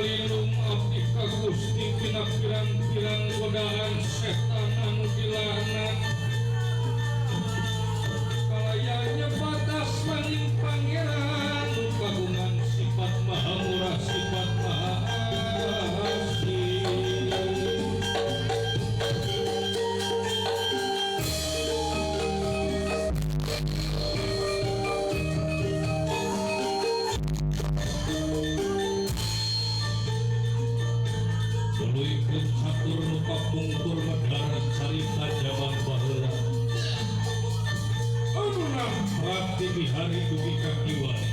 Palilung abdi ka Gusti tina pirang-pirang godaan setan anu dilaknat. Kalayan nyebat asmaning Pangeran nu kagungan sifat maha murah, sifat maha asih. Tuluikeun catur nu kapungkur medar carita jaman baheula anu nangprak ti bihari dugi ka kiwari.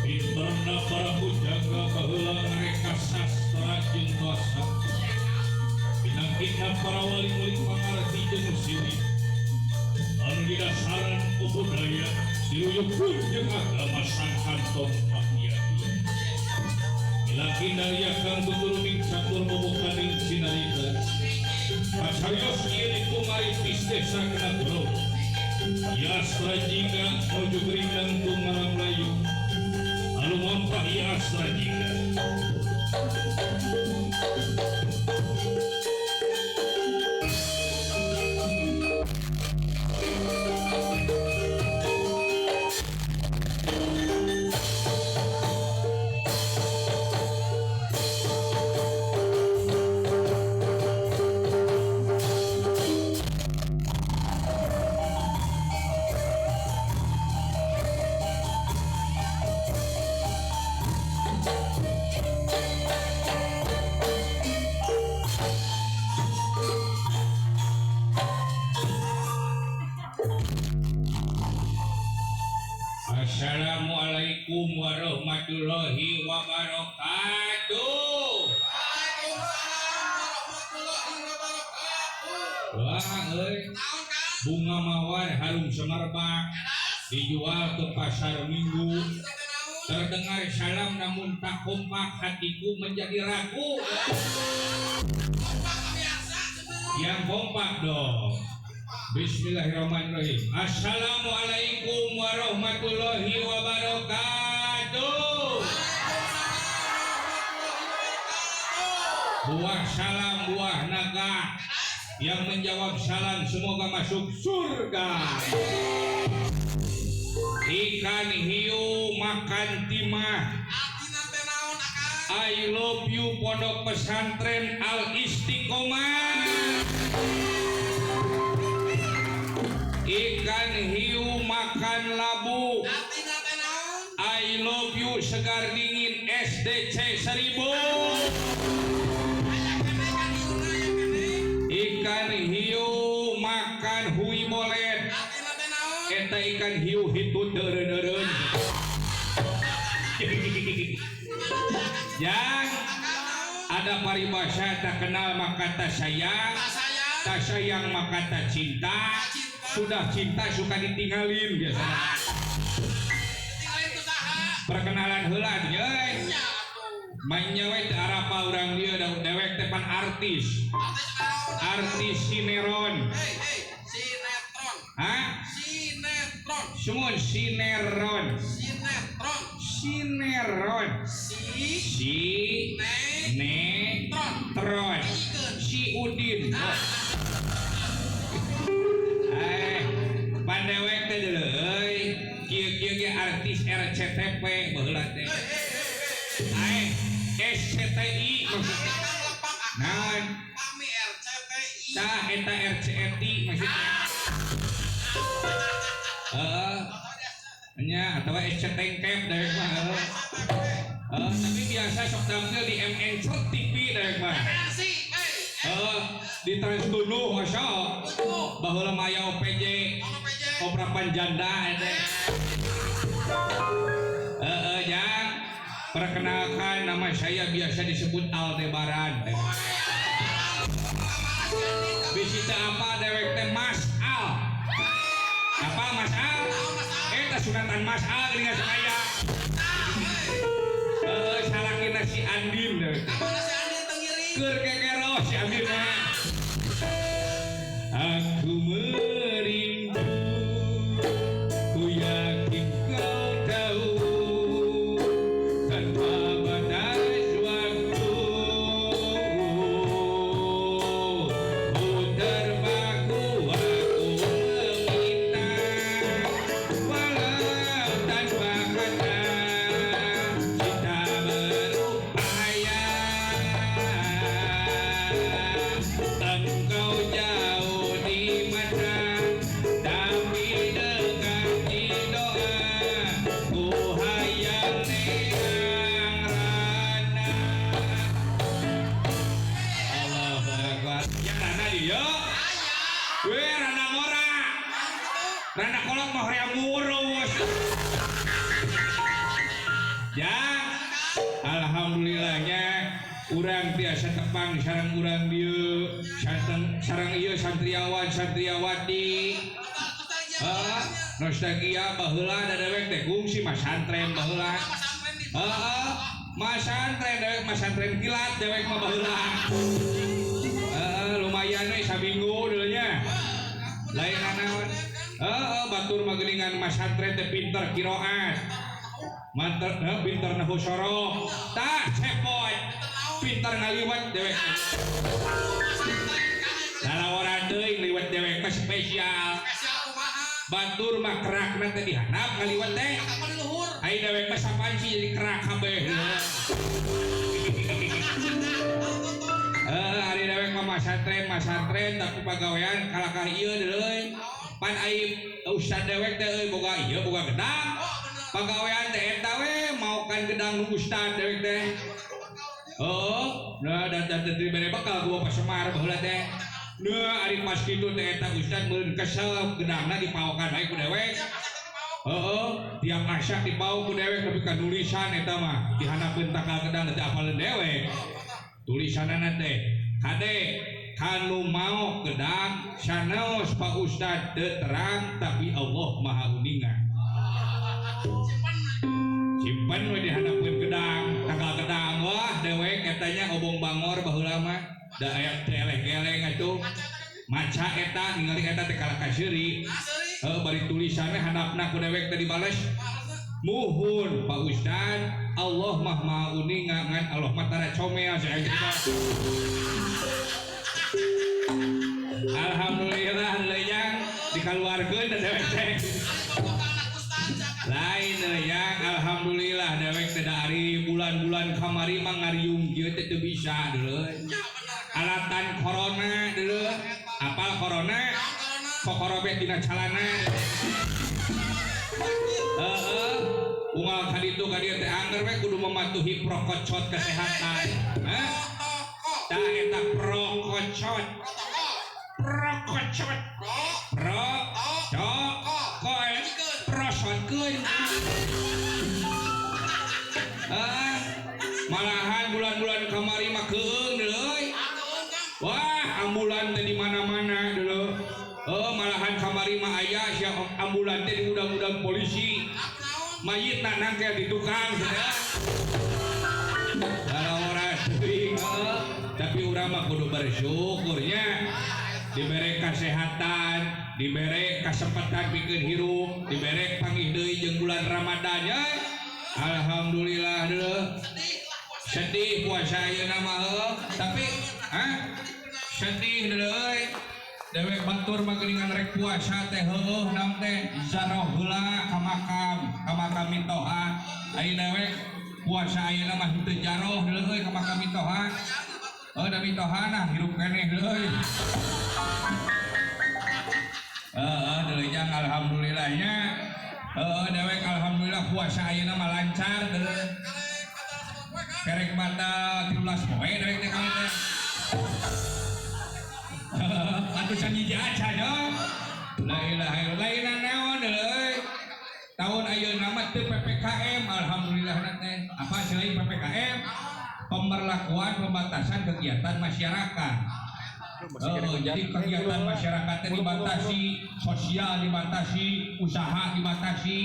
Pinterna para pujangga baheula ngareka sastra jeung basa, pinangkitna para wali murid pangarti jeung sirik anu didasaran ku budaya diruyukkeun jeung agama sangkan tong pakiati. Milaki nariakan tuturuning catur bobokaning cinarita. Pacarios ieu dikumari desa kena bro. Yastra jika menuju gerindang tungarang Melayu. Anu mampah Yastra jika. Assalamualaikum warahmatullahi wabarakatuh. Waalaikumsalam warahmatullahi wabarakatuh. Wah, euy. Naon, Kang? Bunga mawar harum semerbak dijual ke pasar Minggu. Kita teh naon? Terdengar salam namun tak kompak, hatiku menjadi ragu. Kompak biasa sebenarnya. Yang kompak dong. Bismillahirrahmanirrahim. Assalamualaikum warahmatullahi wabarakatuh. Waalaikumsalam warahmatullahi wabarakatuh. Buah salam buah naga. Yang menjawab salam semoga masuk surga. Ikan hiu makan timah. Artina teh naon, Akang? I love you Pondok Pesantren Al Istiqomah. Ikan hiu makan labu. Artina teh naon? I love you segar dingin SDC 1000. Aya keneh kan hiuna, aya keneh. Ikan hiu makan hui bolet. Artina teh naon? Eta ikan hiu hitut eureun-eureun. Yang Akang naon? ada paribasa tak kenal maka tak sayang, Tak sayang. tak sayang maka tak cinta, sudah cinta suka ditinggalin biasanya. Ditinggalin ku saha? Perkenalan heula euy. Nya atuh. Mainnya we teu arapa urang dieu da dewek teh pan artis. Artis naon? Artis sineron. Hei, hei, sinetron. Hah? Sinetron. Sumun sineron. Sinetron. Sineron. Si Si ne ne tron. tron. Ikeun. Si Udin. Eh, pandewek teh deuleu euy. Kieu-kieu ge artis RCTP baheula teh. Hei, hei, hei, hei. Eh, SCTI maksudnya. Akang lepak akang. Naon? Kami RCTI. Tah eta RCTI maksudnya. Heeh. Nya atawa SCTengkep dewek mah heuh. Heeh, tapi biasa sok tampil di MNC TV dewek mah. MNC, hei. Heeh, di Trans 7 masa. Tujuh. Baheula mah aya OPJ, Ono PJ. Oprapan janda eta. Heeh, Jang. Perkenalkan, nama saya biasa disebut Aldebaran. Bisi teu apa dewek teh Mas Al. Apa Mas Al? Eta sunatan Mas Al geuning aya. Heeh, salakina si Andin dewek teh. Kamana si Andin teu ngiring? Keur kekero si Andin mah. Aku merindu, ku yakin kau tahu, tanpa batas. Alhamdulillahnya urang tiasa tepang sareng urang dieu sareng ieu santriawan santriawati. Heeh, nostalgia baheula da dewek teh kungsi masantren baheula. Heeh, masantren dewek masantren kilat dewek mah baheula. Heeh, lumayan we saminggu deuleu nya. Lain naon. Heeh, batur mah geuningan masantren teh pinter qiraat. Manter pinter nahu sorof. Tah cepot. Pinter ngaliwet dewek. Lalawaran teuing liwet dewek mah spesial. Batur mah kerakna teh dihandap ngaliwet teh. Ai dewek mah sapanci jadi kerak kabeh. Heeh, ari dewek mah masantren tapi pagawean kalakah ieu deui. Pan ai ustad dewek teh euy boga ieu boga gedang. Pagawean teh eta we maokan gedang nu ustad dewek teh. Oh, nah dan dibere bekal ku Bapak Semar baheula teh. Nah, ari pas kitu teh eta ustad meureun kesel gedangna dipaokan bae ku dewek. Heeh, tiap asak dipaok ku dewek nepi ka nulisan eta mah dihandapeun takal gedang teh apaleun dewek. Tulisanana teh kade kanu maok gedang sanaos Pak Ustad teu terang tapi Allah Maha Uninga. Simpen we dihandapeun gedang, takal gedang wah dewek etanya obong bangor baheula mah da aya teleh-geleng atuh. Maca eta ningali eta teh kalah kaseuri. Heuh bari tulisanna handapna ku dewek teh dibales. Muhun Pak Ustad, Allah mah Maha Uninga ngan Allah mah tara comel sia gitu. Alhamdulillah leunyang dikaluarkeun teh dewek teh. Lain yang alhamdulillah dewek teh dari bulan-bulan kamari mah ngariung kieu teh teu bisa deuleu. Alatan corona deuleu. Apal corona? Kokorobek dina calana. Heeh, unggal ka ditu ka dieu teh angger we kudu mematuhi prokocot kesehatan. Hah? Tah eta prokocot. Prokocot. Pro co koe prosotkeun. Ah, malahan bulan-bulan kamari mah keung deui. Wah, ambulan teh di mana-mana deuleu. Oh, malahan kamari mah aya sia ambulan teh diundang-undang polisi. Mayitna nangkel di tukang cenah. Lalawara teuing heuh, tapi urang mah kudu bersyukurnya. Dibere kesehatan, dibere kesempatan pikeun hirup, dibere panggih deui jeung bulan Ramadan nya. Alhamdulillah deuleu. Sedih puasa ayeuna mah heuh, tapi hah? Sedih deuleu euy. Dewek batur mah geuningan rek puasa teh heueuh naon teh zaroh heula ka makam, ka makam mitoha. Ai dewek puasa ayeuna mah henteu jaroh deuleu euy ka makam mitoha. Heuh da mitohana hirup keneh deuleu euy. Heeh deuleu jang alhamdulillahnya. Heeh dewek alhamdulillah puasa ayeuna mah lancar deuleu. Kerek batal 13 poe dewek teh kami teh. Atuh can hiji acan heuh. La ilaha illallah lain naon deuleu. Tahun ayeuna mah teu PPKM alhamdulillah teh. Apa selain PPKM? Pemberlakuan pembatasan kegiatan masyarakat. Oh, jadi kegiatan masyarakatnya dibatasi, sosial dibatasi, usaha dibatasi.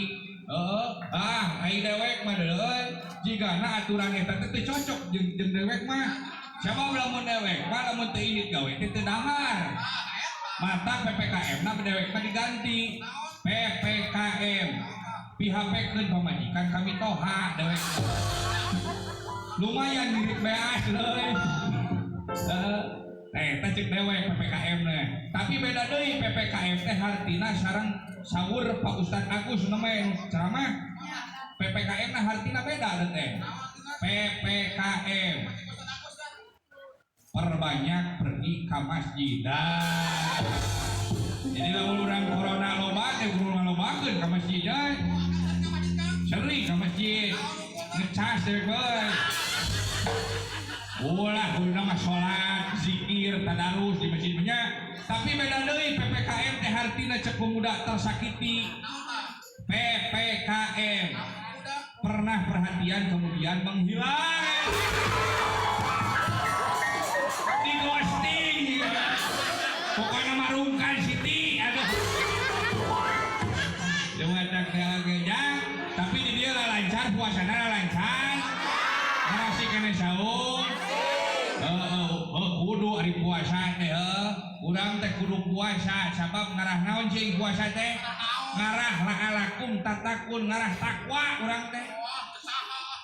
Ai dewek mah deuleu jigana aturan eta teh teu cocok jeung dewek mah. Sabab lamun dewek mah lamun teu indit gawe teh teu dahar. Mata PPKM na dewek mah diganti PPKM. PHP-keun pamajikan kami toha dewek. Lumayan mirip beas leuy. Eta cek dewek PPKM teh. Tapi beda deui PPKM teh hartina sareng sawur Pak Ustad Agus namanya ceramah. PPKM na hartina beda teh. PPKM perbanyak pergi ke masjid. Dah. Jadi lamun urang corona loba teh kudu ngalobakeun ka masjid euy. Sering ka masjid. Ngecas dewek euy. Ulah kudu mah salat, zikir, tadarus di masjid nya. Tapi beda deui PPKM teh hartina cek pemuda tersakiti. PPKM pernah perhatian kemudian menghilang. Di ghosting. Pokoknya marungkan Siti, aduh. Jangan ya, tapi di dia lah lancar puasana lah lancar. Masih kena sahur. Heeh, kudu ari puasa teh heuh. Urang teh kudu puasa sabab ngarah naon cing puasa teh? Ngarah la'alakum tattaqun, ngarah takwa urang teh.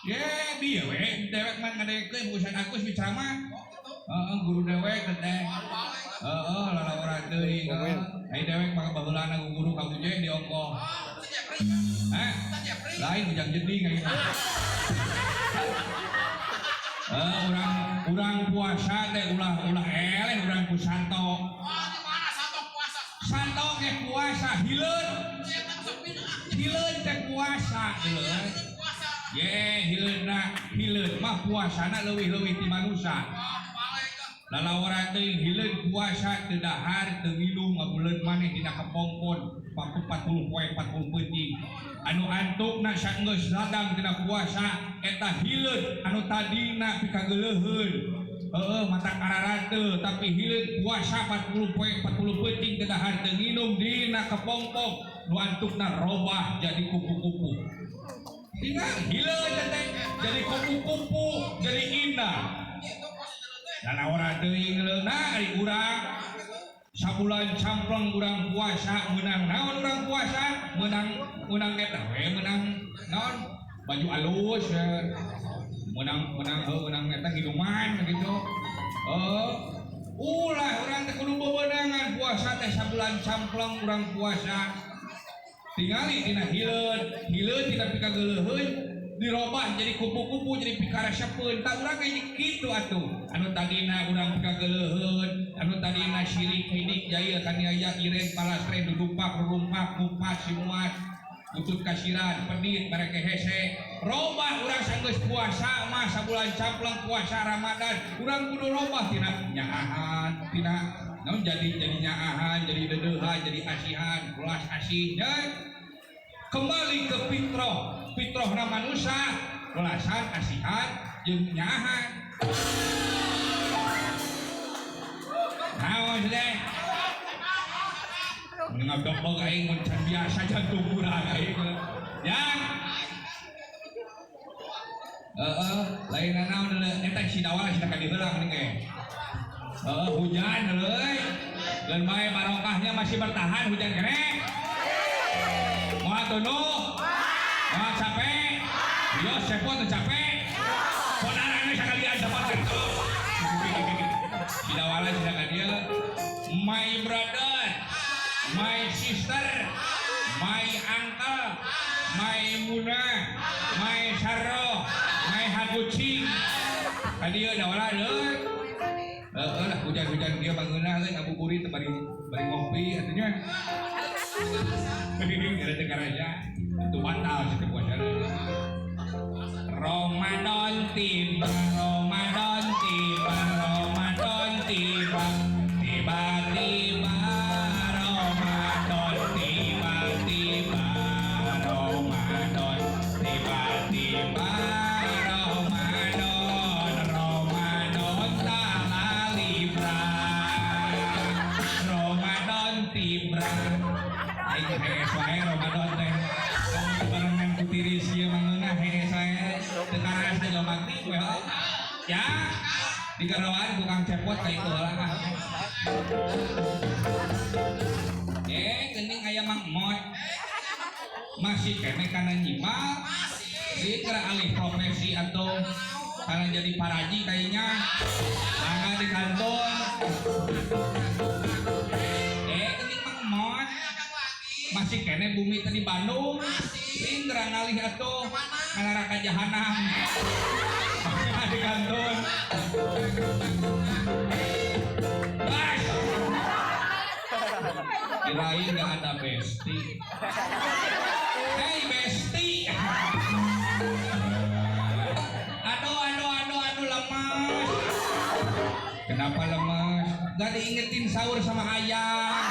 Ye, bieu we dewek mah ngadengekeun Ustaz Agus bicara. Heeh, guru dewek teh. Heeh, lalawara teuing. Ai dewek mah baheulana guru ka Bujeng diongkoh. Hah? Lain ujang jeding ayeuna. Urang urang puasa teh ulah ulah eleh urang ku santo. Santo ge puasa hileun. Hileun teh puasa hileun. Ye, hileunna hileun mah puasana leuwih-leuwih ti manusa. Lalawara teuing hileun puasa teu dahar teu nginum ngabuleun maneh dina kepongpon 40 poe 40 peuting. Anu antukna saenggeus ladang tina puasa eta hileun anu tadina pikageuleuheun. Heeh, mata kararate tapi hileun puasa 40 poe 40 peuting teu dahar teu nginum dina kepongpong nu antukna robah jadi kupu-kupu. Tinggal hileun teh jadi kupu-kupu jadi indah. Lalawara teuing leuna ari urang sabulan campleng urang puasa meunang naon urang puasa meunang meunang eta we meunang naon baju alus ya. Meunang meunang heuh meunang eta minuman gitu. Heuh, ulah urang teh kudu bebenangan puasa teh sabulan campleng urang puasa. Tingali tina hileun, hileun tina pikageuleuheun dirobah jadi kupu-kupu jadi pikaresepeun. Tak urang kayak kitu atuh. Anu tadina urang pikageuleuheun, anu tadina sirik hidik jail kaniaya iren palastre dudumpak rurumpak ngupas simuat butut kasiran pedit mereka hese robah urang sanggeus puasa mah sabulan campleng puasa Ramadan urang kudu robah tina nyaahan tina naon jadi nyaahan jadi dedeuhan jadi asihan ulas asih ya. Kembali ke fitroh fitrohna manusia welasan asihan jeung nyaahan. Naon teh ngabdok aing mun can biasa jantung kurang aing ya. Heeh, lain naon deuleu eta si dawala si ka diheula mending ge. Heeh, hujan deuleu. Geun bae barokahnya masih bertahan hujan keneh. Moal tunduh. Moal capek. Yo sepot teu capek. Podarane sakalian cepot kitu. Si dawala si ka dieu. My brother, my sister, my uncle, my Muna, my Sarro, my Hagucing. Ka dieu dawala deui. Heeh lah hujan-hujan kieu bangeunah euy ngabuburit teh bari bari ngopi atuh nya. Gara teu karaja. Itu batal situ puasa. Ramadan tiba, Ramadan tiba, Ramadan tiba. Tiba-tiba Ramadan tiba-tiba Ramadan tiba-tiba Ramadan Ramadan tala libra Ramadan tibra. Aing hees wae Ramadan teh. Barengan ku tiris ieu mangeunah hees wae. Teu karasa jelema teh we. Ya, digeroan ku Kang Cepot ka itu heula ah. Geuning aya Mang Emot. Masih keneh kana nyimal. Ieu keur alih profesi atau karena jadi paraji kayaknya. Mangga di kantor. Geuning Mang Emot. Masih keneh bumi teh di Bandung. Indra ngalih atuh ka neraka jahanam. Masih di kantor. Bas. Kirain nggak ada besti. Hey besti. Aduh aduh aduh aduh lemas. Kenapa lemas? Gak diingetin sahur sama ayam.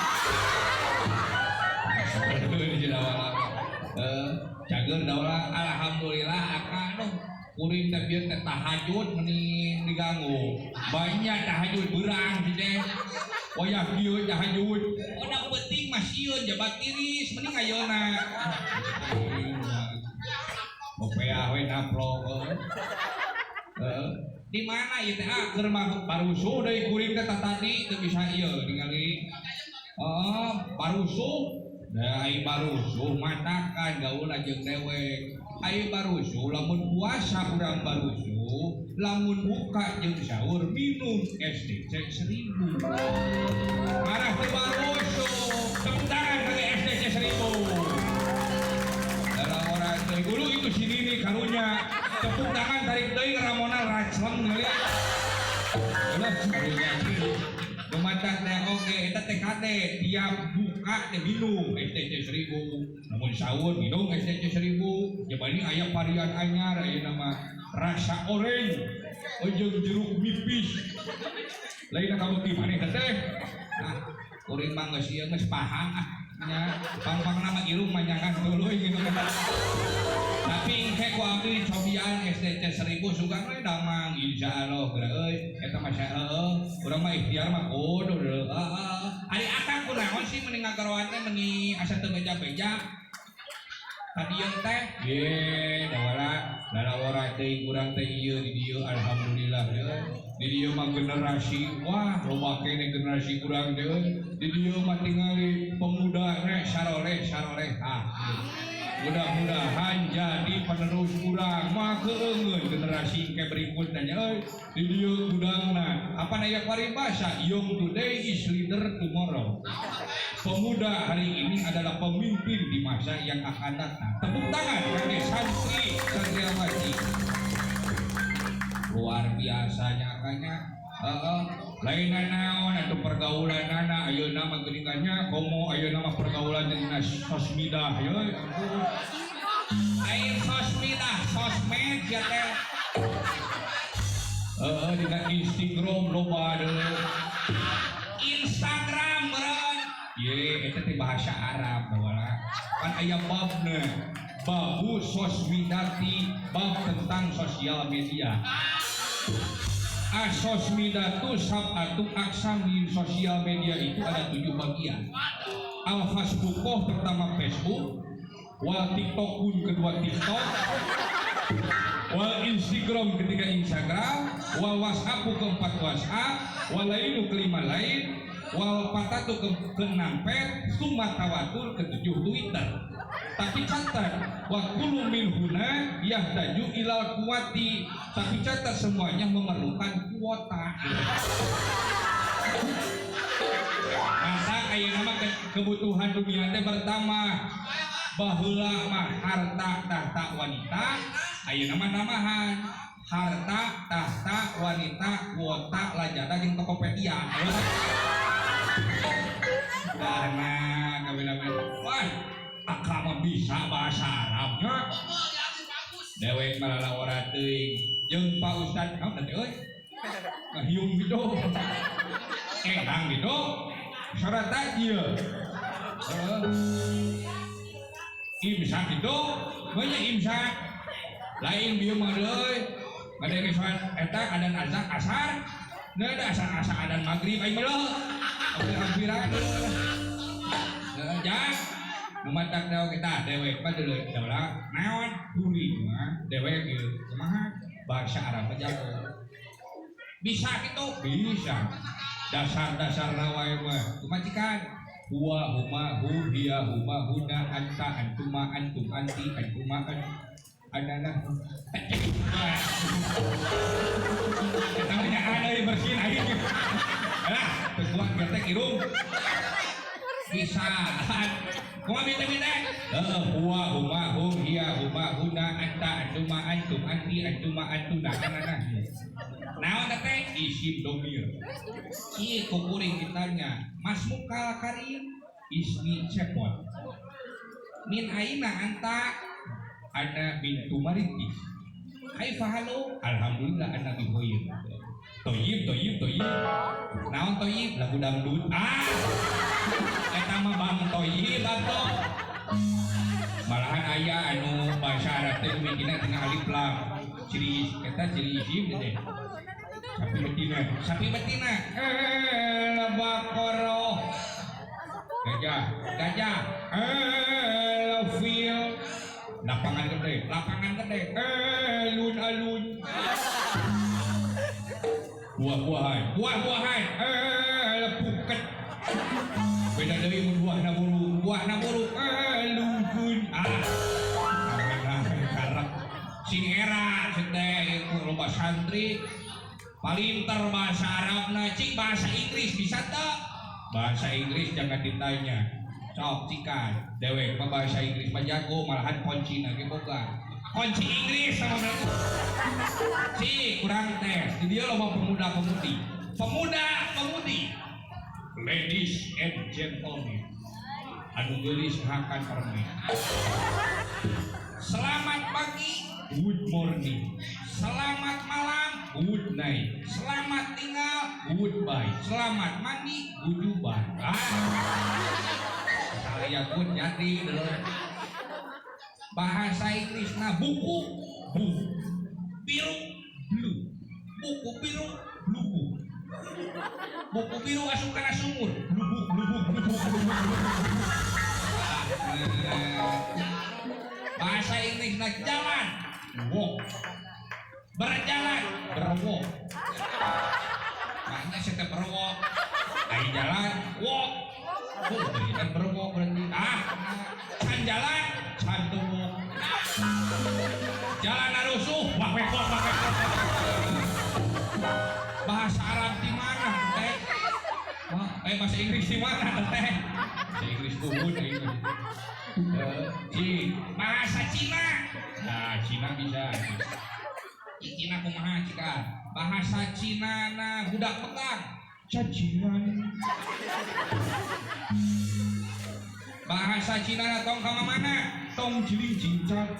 Cager dawala alhamdulillah akan aduh Kuring teh bieu teh tahajud meni diganggu. Banyak tahajud beurang sih teh. Wayah kieu tahajud. Oh da penting mah sieun jabat tiris mending ayeuna. Popeah we naplok. Heeh. Di mana ieu teh ah keur mah barusuh deui kuring teh tadi teu bisa ieu ningali. Oh, barusuh. Da ai barusuh matakan gaul jeung dewek. Ai barusuh lamun puasa urang barusuh, lamun buka jeung sahur minum SDC 1000. Marah teu barusuh. Tepuk tangan kage SDC 1000. Dalam orang teh dulu itu si Nini karunya. Tepuk tangan tarik deui ramona racleng kali. Ulah karunya. Lumatak teh oge eta teh kade tiap buka teh minum STC 1000. Lamun sahur minum STC 1000. Jabani aya varian anyar ayeuna mah rasa orange jeung jeruk nipis. Lain kabeuki maneh teh. Ah, kuring mah geus ieu geus paham ah. Nya pang-pangna mah irung mah nyangan tuluy gitu. Tapi engke ku abdi cobian STC 1000 sugan we damang insyaallah geura euy eta mah heeh urang mah ikhtiar mah kudu heeh. Ari akang kunaon sih meni ngagaroan teh meni asa teu beja-beja. Tadi teh ye dawala lalawara teuing urang teh ieu di dieu alhamdulillah ye. Di dieu mah generasi wah loba keneh generasi urang teh euy. Di dieu mah tingali pemuda teh saroleh sarolehah. Mudah-mudahan jadi penerus urang mah keungeun generasi ke berikutnya nya euy. Di dieu gudangna apa aya paribasa young today is leader tomorrow. Pemuda hari ini adalah pemimpin di masa yang akan datang. Tepuk tangan kangge santri santriawati. Luar biasanya akanya. Heeh, lain naon atuh pergaulan anak ayeuna mah geuningannya komo ayeuna mah pergaulan dina sosmida ye ampun. Lain sosmida, sosmed ya teh. Heeh, dina Instagram loba deui. Instagram meureun. Ye, eta teh bahasa Arab baheula. Pan aya babna. Babu sosmidati, bab tentang sosial media. Asosmidatu sab'atu aqsam di sosial media itu ada 7 bagian. Al Facebookoh pertama Facebook, wal TikTok pun kedua TikTok, wal Instagram ketiga Instagram, wal WhatsApp keempat WhatsApp, wal lainu kelima lain, wal patatu keenam pet, summa tawatur ketujuh Twitter. Tapi catat, wa kullu min huna yahtaju ilal kuwati. Tapi catat semuanya memerlukan kuota. Masa ayeuna mah kebutuhan dunia teh bertambah. Baheula mah harta tahta wanita, ayeuna mah tambahan harta tahta wanita kuota lajada jeung Tokopedia. Karena kabeh-kabeh. Wah, akang mah bisa bahasa Arabnya. Dewek malah lawara teuing jeung Pak Ustad naon teh euy? Ngahiung gitu. Endang gitu. Syarat ieu. Heeh. Imsak gitu, banyak imsak. Lain bieu mah deui. Ngadenge salat eta adan azan asar, Nggak ada asa-asa adan maghrib aing mah leuh. Hampir-hampiran. Heeh, jang. Nu matak dawa kita dewek mah deuleu daulah naon kuring mah dewek ieu kumaha bahasa Arab mah jago. Bisa gitu? Bisa. Dasar-dasar wae mah. Kumaha cikan? Huwa huma hu hiya huma huna anta antuma antum anti antuma an anana. Eta mah nya ada bersin aing. Alah, teu kuat getek irung. Bisa. Kumaha bete-bete? Heeh, huwa huma hum hiya huma huna anta antuma antum anti antuma antuna anana. Naon teh isim domir. Ieu kukuring ditanya, Mas Mukal Karim ismi cepot. Min aina anta? Ana min Tumaritis. Kaifa halu? Alhamdulillah ana bi khair. Toyib, toyib, toyib. Naon toyib? Lagu dangdut. Ah. Eta mah Bang Toyib atuh. Malahan aya anu bahasa Arab teh mimitina tina alif lam. Ciri eta ciri isim teh. Sapi betina, sapi betina. Al-Baqarah. Gajah, gajah. Al-Fil. Lapangan gede, lapangan gede. Alun-alun. Buah-buahan, buah-buahan. Alpukat. Beda deui mun buahna buru, buahna buru. Luhun. Ah. Karep. Sing era cek teh ieu loba santri palinter bahasa Arabna, cik bahasa Inggris bisa teu? Bahasa Inggris jangan ditanya. Sok cikan, dewek mah bahasa Inggris mah jago, malahan kunci ge boga. Kunci Inggris sama berarti. Cik, kurang tes. Di dia loba pemuda-pemudi. Pemuda-pemudi. Ladies and gentlemen. Anu geulis hakan permen. Selamat pagi, good morning. Selamat malam, good night. Selamat tinggal, goodbye. Selamat mandi, goodbye. Ah. Saya pun jadi dulu. Bahasa Inggris nah buku, book. Biru, blue. Buku biru, blue book. Buku biru asup kana sumur, blubuk, blubuk, blubuk, blubuk, blubuk. Ah, bahasa Inggris nah jalan, walk. Berjalan, berwalk. Makanya saya berwalk. Ai jalan, walk. Oh, kan berwalk berarti. Ah, can jalan, can walk. Jalan arusuh, wak wek wak wak wek. Bahasa Arab di mana, teh? Wah, bahasa Inggris di mana, teh? Bahasa Inggris uhun ini. Bahasa Cina. Nah, Cina bisa. Cina kumaha cika? Bahasa Cina na budak pegang. Cacingan. Bahasa Cina na tong ka mana? Tong ciling cincang.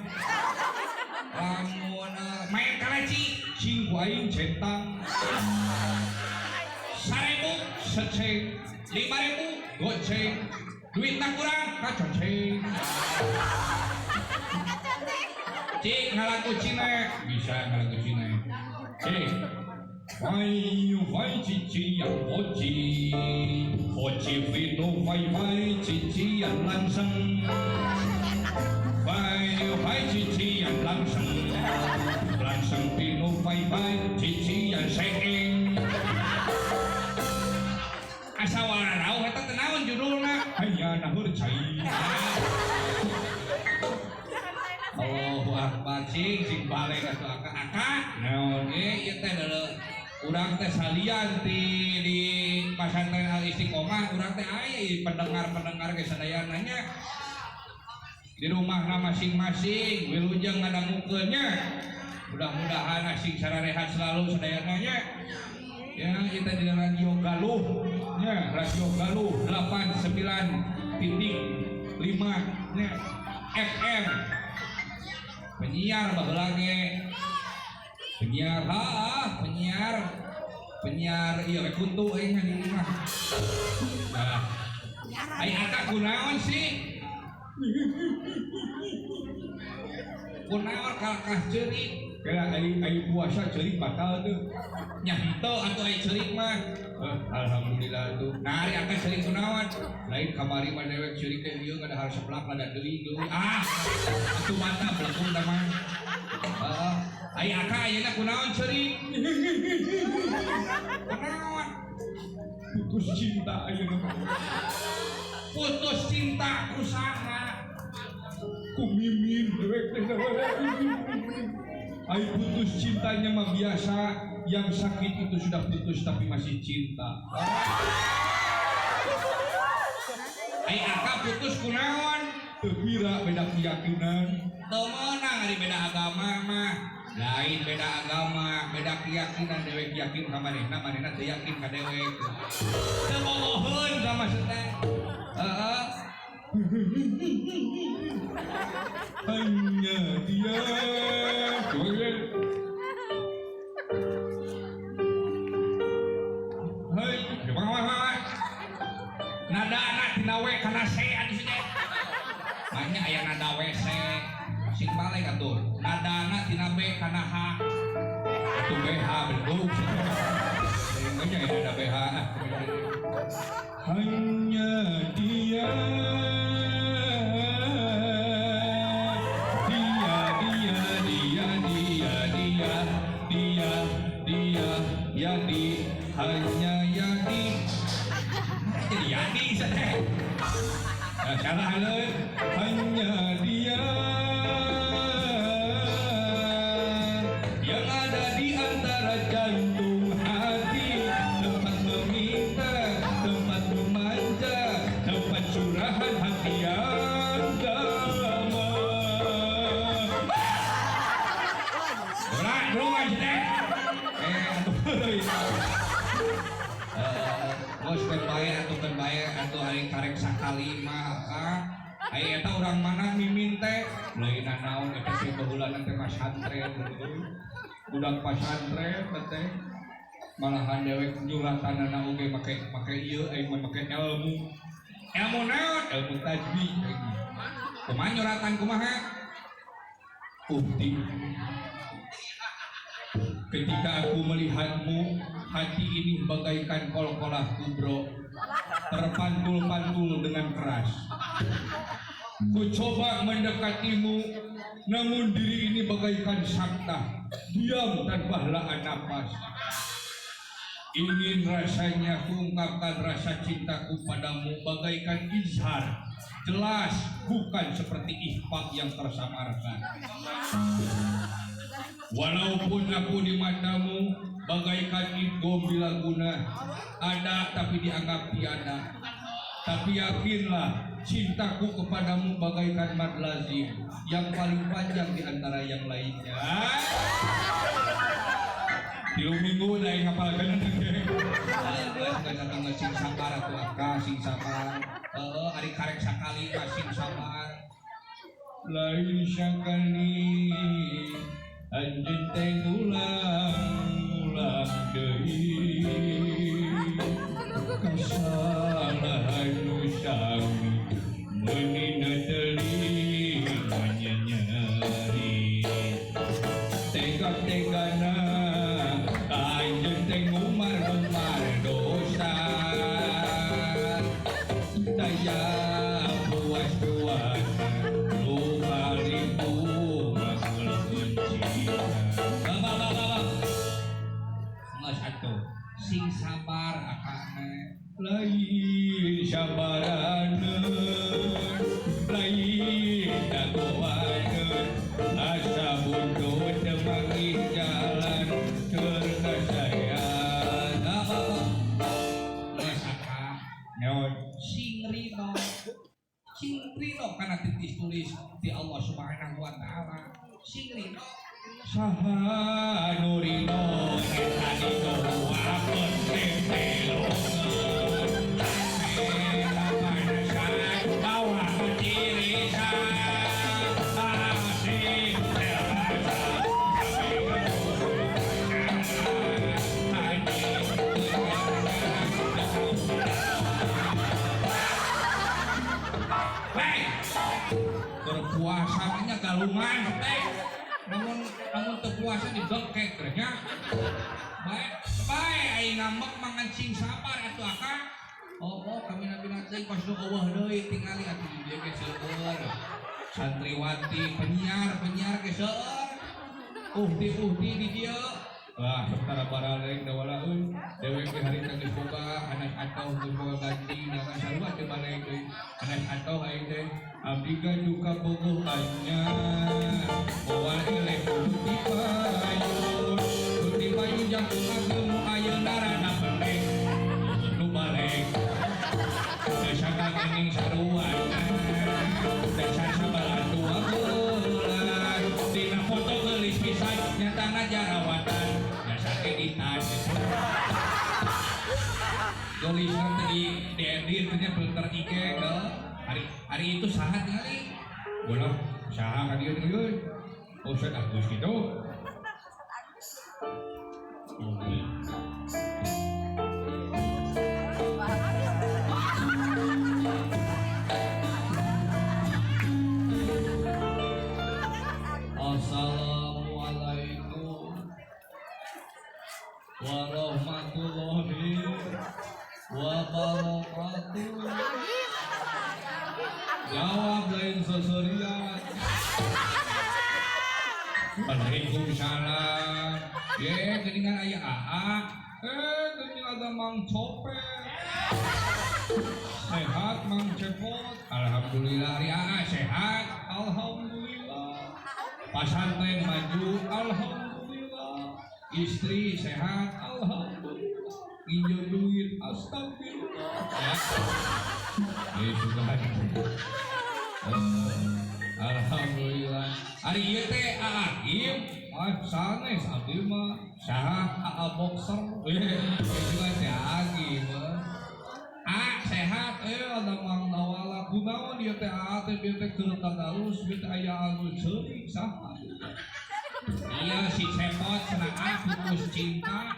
Lamun main kaleci, cing ku aing centang. 1000 seceng, 5000 goceng. Duitna kurang kacoceng. Cing ngalagu Cina, bisa ngalagu Cina. Cing. Vai vai cici yang hoci, hoci vino vai vai cici yang langsung. Vai vai cici yang langsung, langsung vino vai vai cici yang seeng. Asa warau eta teh naon judulna? Aya nahur cai. Allahu Akbar, cing cing balik atuh aka aka naon ge ieu teh deuleu. Urang teh salian ti di pasantren Al Istiqomah, urang teh aya pendengar-pendengar ge sadayana nya. Di rumahna masing-masing wilujeng ngadangukeun nya. Mudah-mudahan asing sararehat selalu sadayana nya. Ya, kita di Radio Galuh nya, Radio Galuh 89.5 nya FM. Penyiar baheula ge. Penyiar, ah, penyiar. Penyiar ieu we kuntu aing mah di imah. Nah. Ai aka kunaon sih? Kunaon kalakah ceurik? Kira ai puasa ceurik batal tuh. Nya henteu atuh ai ceurik mah. Alhamdulillah tuh. Nah, ari aka ceurik kunaon? Lain kamari mah dewek ceurik teh ieu ngadahar seblak lada deui deui. Ah, atuh mata belekung tah mah. Heeh. Ai aka ayeuna kunaon ceurik? Kunaon? Putus cinta ayeuna. Putus cinta ku saha? Ku mimin dewek teh. Ai putus cintanya mah biasa, yang sakit itu sudah putus tapi masih cinta. Ai aka putus kunaon? Teu pira beda keyakinan. Teu meunang ari beda agama mah. Lain beda agama, beda keyakinan dewek yakin ka manehna, manehna teu yakin ka dewek. Teu bogoheun sama teh. Heeh. Hanya dia. Hei, wah. Nada anak tina we kana se atuh sih. Banyak aya nada WC. Sing balik atuh. Tuh, nadana tina B kana H. Atuh BH bentuk. Aing mah nada BH. Hanya dia, dia, dia, dia, dia, dia, dia, dia, Yadi, hanya Yadi. Jadi Yadi teh. Nah, salah haleun. Hanya dia yang ada di antara jantung hati, tempat meminta, tempat memanja, tempat curahan hati yang damai. Ora, dulu aja teh. Eh, atuh. Bos kan bae atuh, kan bae atuh, ari karek sakali mah ah. Ai eta urang mana mimin teh? Lain naon eta sih, baheulana teh masantren budak pasantren teh. Malahan dewek nyuratanana oge make make ieu, aing mah make ilmu. Ilmu naon? Ilmu tajwid aing mah. Kumaha nyuratan, kumaha? Ukti, ketika aku melihatmu, hati ini bagaikan kol-kolah kubro, terpantul-pantul dengan keras. Ku coba mendekatimu, namun diri ini bagaikan sakta, diam tanpa helaan nafas. Ingin rasanya kuungkapkan rasa cintaku padamu bagaikan izhar, jelas bukan seperti ikhfa yang tersamarkan. Walaupun aku di matamu bagaikan idgham bila guna, ada tapi dianggap tiada. Tapi yakinlah, cintaku kepadamu bagaikan mad lazim yang paling panjang di antara yang lainnya. 3 minggu da aing ngapalkeun teh. Geus sing sabar atuh aka, sing sabar. Heeh, ari karek sakali mah sing sabar. Lain sakali anjeun teh ngulang deui kasalahan nu sami, meuni teuing nyeri, tega-tegana anjeun teh ngumar-ngumar dosa, daya puas-puas luka ribu ngagulkeun cinta. Bapak, bapak, bapak. Geus atuh, sing sabar akang. Lain sabaraneun, lain dagoaneun, asa buntut teu manggih jalan keur kasaean. Bapak, geus akang. Nyaon? Sing ridho. Sing ridho kana titis tulis di Allah Subhanahu wa Taala. Sing ridho. Saha nu ridho eta didoakeun tempelongeun. Eta panasan bawa kecirisan. Asih terasa. Hei, berpuasa nya galungan teh. Namun namun teu puasa didokek nya. Bae bae aing ngambek mangan, sing sabar atuh akang. Oh, kami nabi nanti kos nu eueuh deui tingali atuh di dieu ge seueur. Santriwati, penyiar, penyiar ge seueur. Uhti uhti di dieu. Wah, sementara baraleng da wala euy. Dewek ge harita geus boga anak atau geus boga ganti jangan sarua teh baleng deui. Anak atau aing teh abdi gaduh kabogoh anyar. Moal eleh kudu ti payun. Ti payun jangkung ageng nu ayeuna rada pendek. Nu baleng. Desa kagening saruana. Desa sabalah 2 bulan. Dina foto geulis pisan nyatana jarawatan. Jasa editan. Geulis teh di edit nya filter IG heuh. Hari hari itu saha tingali? Bola saha ka dieu euy? Oh, Ustaz Agus gitu. Oke. Assalamualaikum warahmatullahi wabarakatuh. Jawab lain seserian. Waalaikumsalam. Ye, geuningan aya AA. Geuning ada Mang Copet. Sehat Mang Cepot. Alhamdulillah ari AA sehat. Alhamdulillah. Pasantren maju. Alhamdulillah. Istri sehat. Alhamdulillah. Nginjeum duit. Astagfirullah. Ya. Sudah. Alhamdulillah. Ari ieu teh AA Agim. Ah, sanes abdi mah. Saha AA boxer. Itu teh Agim. Ah, sehat ada Mang Dawala. Kunaon ieu teh AA teh bieu teh keur tadarus bieu teh aya anu ceurik saha. Iya si Cepot cenah ah putus cinta.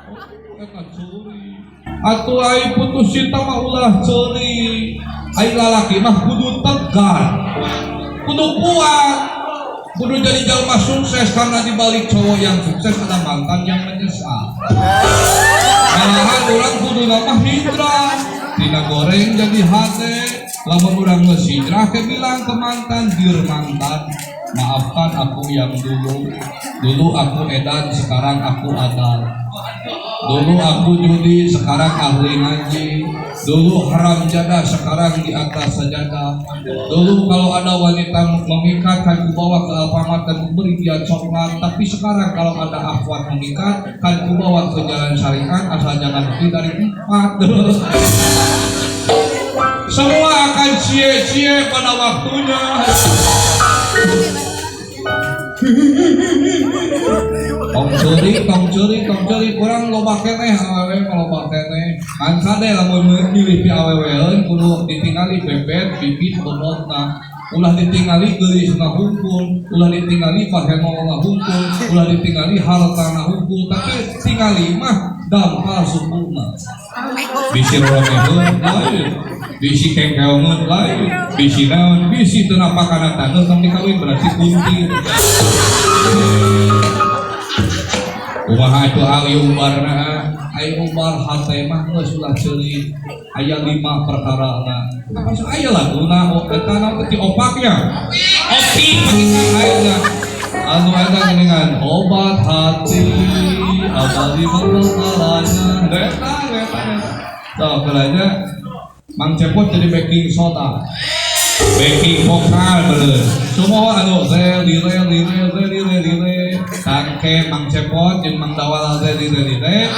Oh, eta ceurik. Atuh ai putus cinta mah ulah ceurik. Ai lalaki mah kudu tegar, kudu kuat, kudu jadi jalma sukses karena di balik cowok yang sukses ada mantan yang menyesal. Malahan urang kudu mah hijrah, tina goreng jadi hate, lamun urang geus hijrah ke bilang ke mantan, dir mantan, maafkan aku yang dulu, dulu aku edan, sekarang aku adal. Dulu aku judi, sekarang ahli ngaji. Dulu haram jadah, sekarang di atas sajadah. Dulu kalau ada wanita memikat, kan kubawa ke Alfamart dan kuberi dia coklat. Tapi sekarang kalau ada akhwat memikat, kan kubawa ke jalan syariat, asal jangan lebih dari 4. Semua akan cie-cie pada waktunya. Tong ceurik, tong ceurik, tong ceurik, kurang loba keneh awewe mah loba keneh. Ngan sade lamun milih pi aweweun kudu ditingali bebet, bibit, bobotna. Ulah ditingali geulisna hungkul, ulah ditingali pahenolna hungkul, ulah ditingali hartana hungkul, tapi tingali mah dampal sukuna. Bisi romeheun lain, bisi kengkeongeun lain, bisi naon, bisi teu napakana taneuh tong dikawin berarti kunti. Kumaha atuh ayu ubarna, ayu ubar hate mah geus ulah ceurik. Aya 5 perkarana. Apa aya laguna eta naon teh opaknya? Opi ayeuna. Anu eta geuningan obat hati ada 5 perkaranya. Eta eta eta. Tah kalanya Mang Cepot jadi baking soda. Baking vokal bener. Semua anu re li re li re re li re li re. Tangke Mang Cepot jeung Mang Dawala re li re li re.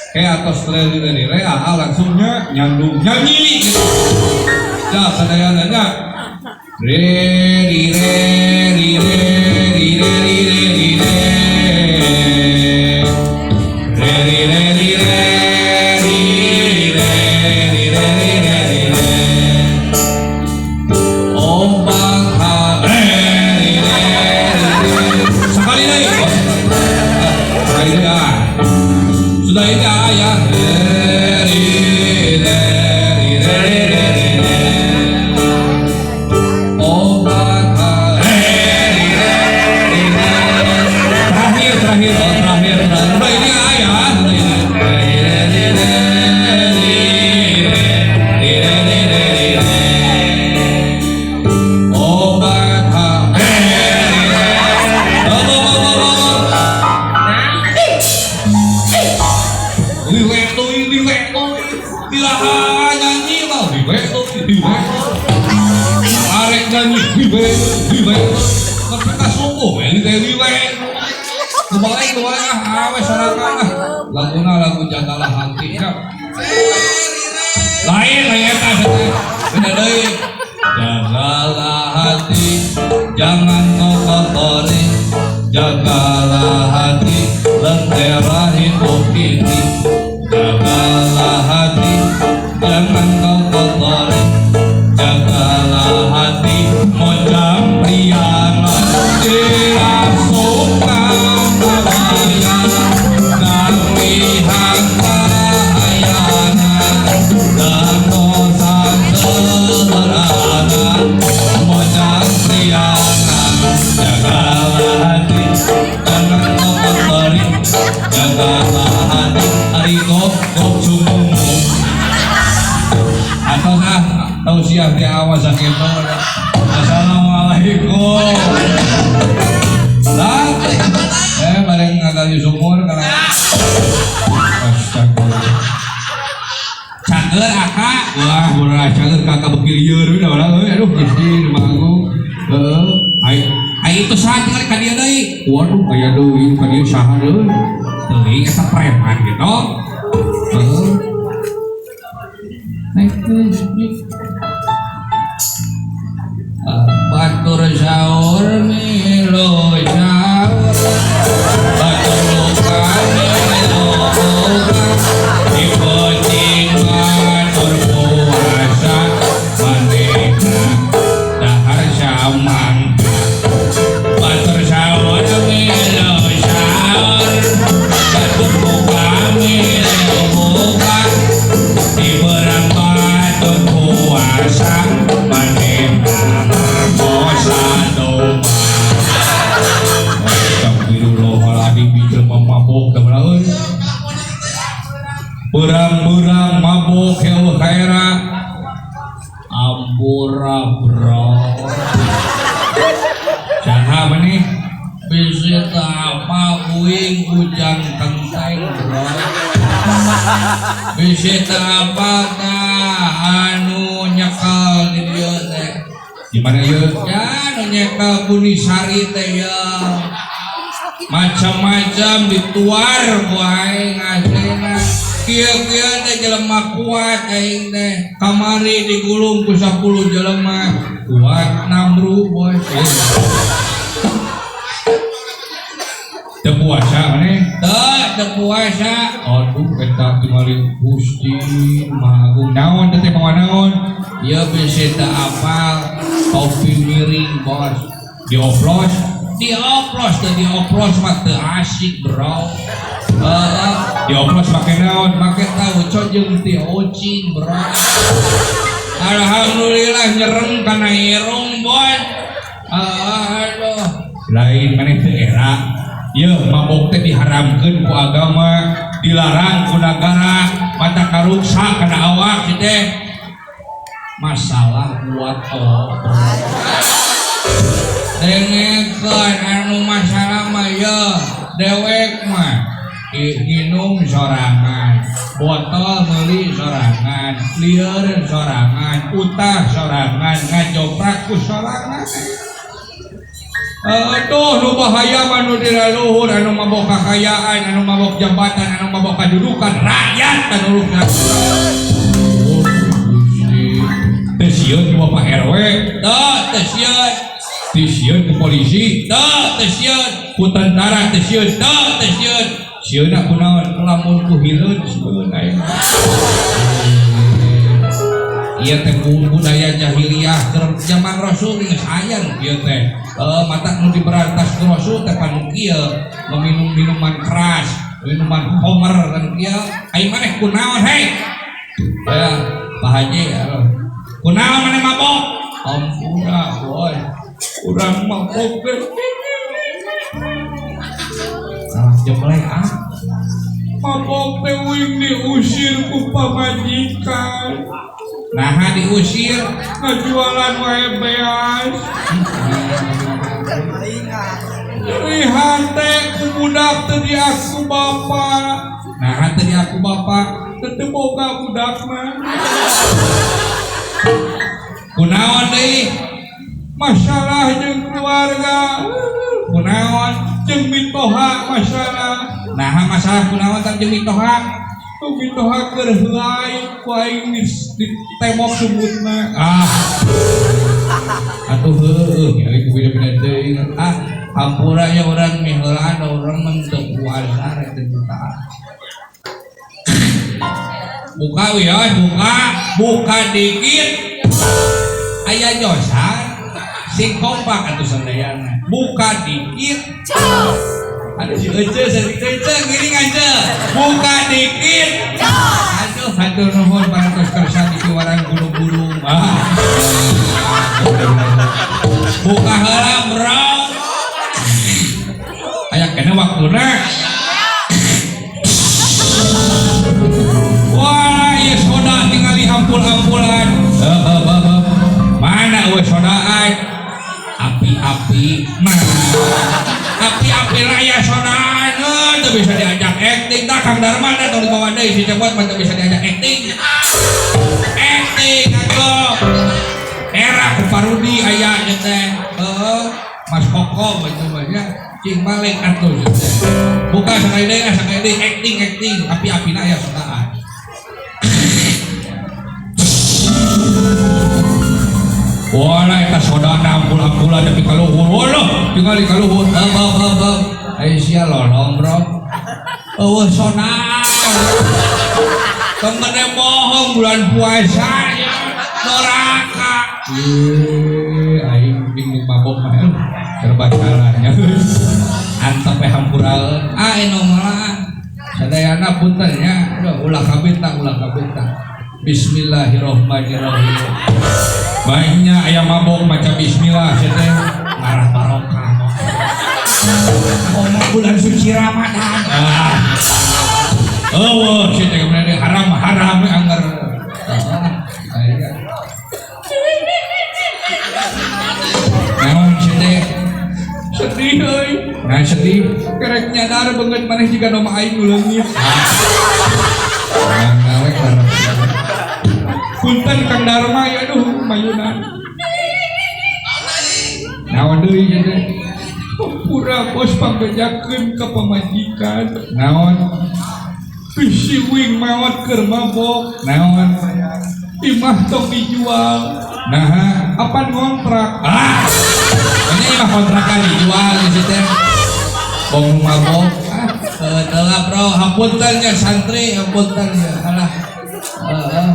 Ke atos re li re li re aha langsungnya nyandung nyanyi gitu. Ya sadayana nya. Re li re li re li re li re li re. Re li re li re li re li re li re li re. Obat hati re re re. Sekali lagi. Sekali lagi ah. Sudah ini ah ya. Re re re re re re re. Obat hati re re re. Terakhir terakhir oh, terakhir terakhir. Udah ini ah ya. Sudah ini. Re re re re re re re re re. Obat hati. Oh, oh, oh, oh, oh. Liwe deui, liwe deui. Iraha nyanyi lah, liwe deui, liwe. Arek nyanyi, liwe, liwe. Tapi kasuku we liwe, liwe. Kebalik, kebalik ah, awe sorangan ah. Laguna lagu Jagalah Hati. Ya. Lain lain eta teh. Beda deui. Jagalah hati, jangan kau kotori. Jagalah hati, lentera hidup ini. Jagalah hati, jangan kau kotori. Jagalah hati, mojang priana. Tidak suka kebaya, namihan ayana. Dan dosa sederhana, mojang mah sakitu. Assalamualaikum. Lah, bareng ngagali sumur kana. Astagfirullah. Cager aka, wah beurang cager kakak beuki lieur we da urang euy, aduh Gusti nu Maha Agung. Heeh, ai ai itu saha tinggal ka dieu deui. Waduh aya deui ka dieu saha deui. Teuing eta preman gitu. Heeh. Naik batur sahur milu sahur, batur luka milu luka, di peuting batur puasa manehna dahar samangka. Batur sahur milu sahur, batur buka milu buka, di berang batur puasa manehna merkosa domba. Astagfirullahaladzim, jelema mabok teh mah euy. Berang-berang mabok heueuh kaera. Ampura bro. Saha maneh? Bisi teu apa uing ujang kenteng bro. Bisi teu apa tah anu nyekel di dieu teh. Di mana ieu? Ya anu nyekel Bunisari teh ya. Macam-macam dituar ku aing aslina. Kieu-kieu teh jelema kuat aing teh. Kamari digulung ku 10 jelema. Kuat namru bos. Teu puasa maneh? Teu, teu puasa. Aduh eta tingali Gusti Maha Agung. Naon teh mawa naon? Ieu bisi teu apal topi miring bos. Dioplos, dioplos teu dioplos mah teu asik bro. Heeh, dioplos make naon? Make tauco jeung tiocin bro. Alhamdulillah nyereng kana irung bos. Aduh, lain maneh teu era. Ieu mabok teh diharamkeun ku agama, dilarang ku nagara, mata karuksa kana awak kieu teh. Masalah buat obrol. Dengekeun anu masalah mah ieu dewek mah nginum sorangan, botol meuli sorangan, lieur sorangan, utah sorangan, ngajoprak ku sorangan. Aduh, nu bahaya mah nu diraluhur, anu mabok kakayaan, anu mabok jabatan, anu mabok kadudukan, rakyat anu rusak. Teu sieun ku Bapak RW, teu, teu sieun. Teu sieun ku polisi, teu, teu sieun. Ku tentara teu sieun, teu, teu sieun. Sieunna ku naon? Lamun ku hileud sieun aing. Ieu teh budaya jahiliyah keur zaman Rasul geus aya nu kieu teh. Mata nu diberantas ku Rasul teh panu kieu, meminum minuman keras, minuman homer kan kieu. Ai maneh kunaon hei? Ya, Pak Haji, kunaon maneh mabok? Ampura boy. Urang mabok teh. Salah jemleh ah. Mabok teh uing diusir ku pamajikan. Naha diusir, ngajualan wae beas. Nyeri hate ku budak teu diaku bapa. Naha teu diaku bapa, teu teu boga budakna. Kunaon deui? Masalah jeung keluarga. Kunaon jeung mitoha masalah. Naha masalah kunaon tah jeung mitoha? Ku mitoha keur heulai ku aing ditembok sumutna. Ah. Atuh heueuh nya ku beda-beda deui. Ah, hampura nya urang miheulaan urang mah teu puasa rek teu buka. Buka wios, buka, buka dikit. Aya josan sing kompak atuh sadayana. Buka dikit. Ada si Ece, si Ece, giring aja. Buka dikit. Aduh, hatur nuhun parantos kersa di kiwaran gunung-gunung. Ah. Buka heula, bro. Aya kene waktuna. Wah, ieu soda tingali ampul-ampulan. Api mah api-api raya sodan teu bisa diajak acting tah Kang Darman teh tong dibawa deui si Cebot mah teu bisa diajak acting. Acting atuh. Era ku Parudi aya nya teh. Heeh, Mas Koko mah itu mah nya cing malik atuh nya teh. Buka sakali deui ah sakali deui acting acting api-apina aya sodaan. Wala eta sodana ampul-ampulan tapi kaluhur. Walah, tingali kaluhur. Bau bau bau bau. Ai sia lolong, bro. Eueuh sodaan. Temene bohong bulan puasa ya. Doraka. Ih, aing bingung mabok mah. Serba salahnya. Antep hampuraeun. Ah, eno malah. Sadayana punten nya. Aduh, ulah kabita, ulah kabita. Bismillahirrahmanirrahim. Baiknya ayam mabok maca bismillah sia teh ngarah barokah. Ngomong bulan suci Ramadan. Ah. Eueuh sia teh kemudian haram-haram anggar. Naon sia teh? Sedih euy. Nah sedih kerek nyadar beungeut maneh jiga nu mah aing nu leungit. Ah. Ngawe karep. Punten Kang Darma ya aduh mayunan. Naon deui nya teh? Pura bos pangbejakeun ka pamajikan. Naon? Bisi wing maot keur mabok. Naon? Imah tong dijual. Naha, apan ngontrak? Ah. Ini imah kontrakan dijual di teh. Bong mabok. Ah, teu bro, hapunten nya santri, hapunten nya. Alah. Heeh.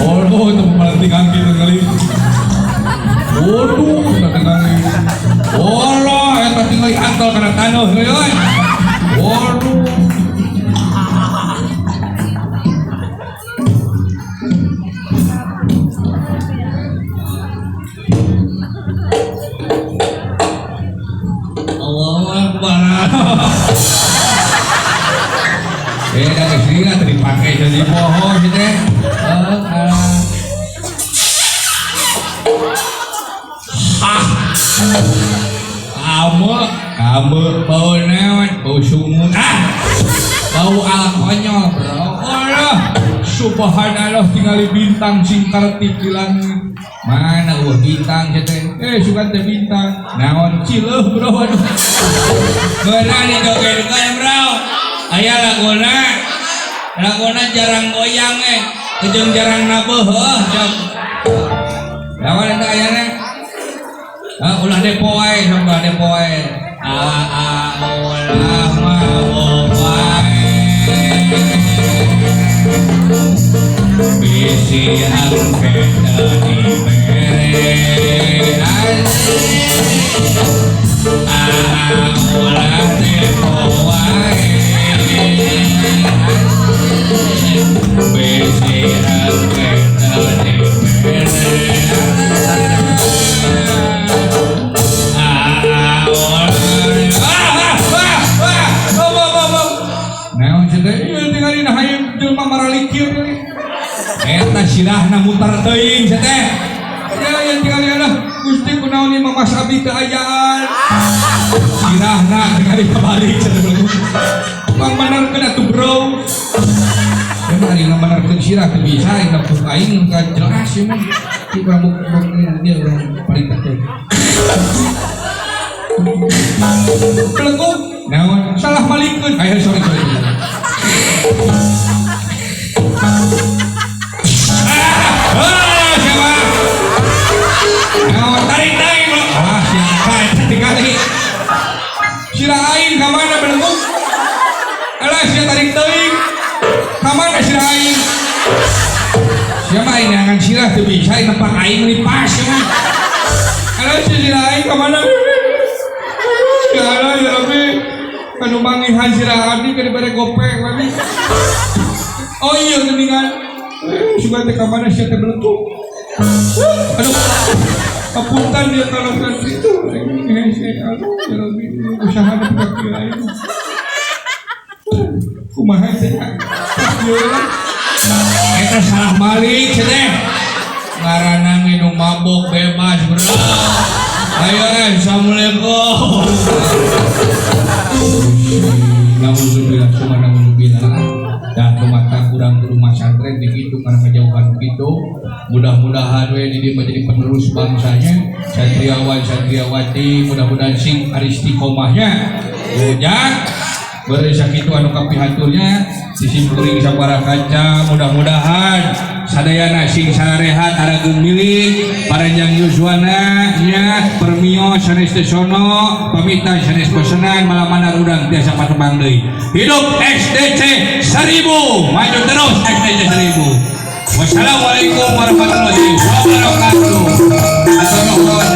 Oh, itu melenting angin kali. Waduh, tinggali. Allah, eta tinggali antal kana taneuh euy. Waduh. Allahu Akbar. Dah kesini tadi dipakai jadi bohong sih teh. Kamu bau naon, bau sungut, ah, bau alkonyol, bro. Allah, subhanallah tinggali bintang singkartip di langit. Mana eueuh bintang sih teh? Sugan teh bintang. Naon cileuh, bro. Aduh. Geuna dijogetkeun, bro. Aya laguna. Laguna jarang goyang jeung jarang nabeuh heuh jam. Lawan eta ayana. Ulah depo wae, sok ulah depo wae. Ah ulah mabok wae. Bisi angke teu dibere. Ah ulah depo wae. Bisi angke teu dibere. Naon cenah ieu tingali nah hayang jelema maralikir eta sirahna mutar teuing cenah teh. Ya yang tingali alah Gusti kunaon ieu mah Mas Abi teu ayaan. Sirahna tingali kabalik cenah Bang menerkeun atuh bro. Ya mah ari menerkeun sirah teu bisa aing tepuk aing ka jelas ieu mah. Ieu urang dia urang parita teh. Belenggu naon salah malikeun. Ayo sorry sorry. Ah, siapa? Naon tarik tarik. Ah, siapa eta tingali. Sirah aing ka mana belenggu? Alah sia tarik teuing. Ka mana sirah aing? Siapa aing neangan sirah teu bisa aing tempat aing meuni pas sia mah. Alah sia sirah aing ka mana? Ya Allah ya Rabbi. Kanu mangihan sirah abdi keur dibere gope we. Oh iya geuningan. Sugan teh ka mana sia teh belenggu. Aduh. Kapunten dia kalau santri itu. Aduh ya Rabbi usaha nepi ka kieu aing. Kumaha teh? Eta salah balik cenah. Ngaranna Sekarang nu mabok bebas, bro. Ayo, assalamualaikum. Nauzubillah, cuma nauzubillah. Dan mata kurang ke rumah santren begitu karena kejauhan begitu. Mudah-mudahan we di dieu menjadi penerus bangsanya, santriawan santriawati, mudah-mudahan sing istiqomahnya. Ujang beri sakitu anu kapihaturnya disimpuling sabara kaca, mudah-mudahan sadayana sing sarehat, arageung milik, paranjang yuswana nya, permios sanes teu sono, pamitan sanes pesenan, malam urang tiasa patepang deui. Hidup SDC 1000, maju terus SDC 1000. Wassalamualaikum warahmatullahi wabarakatuh. Assalamualaikum.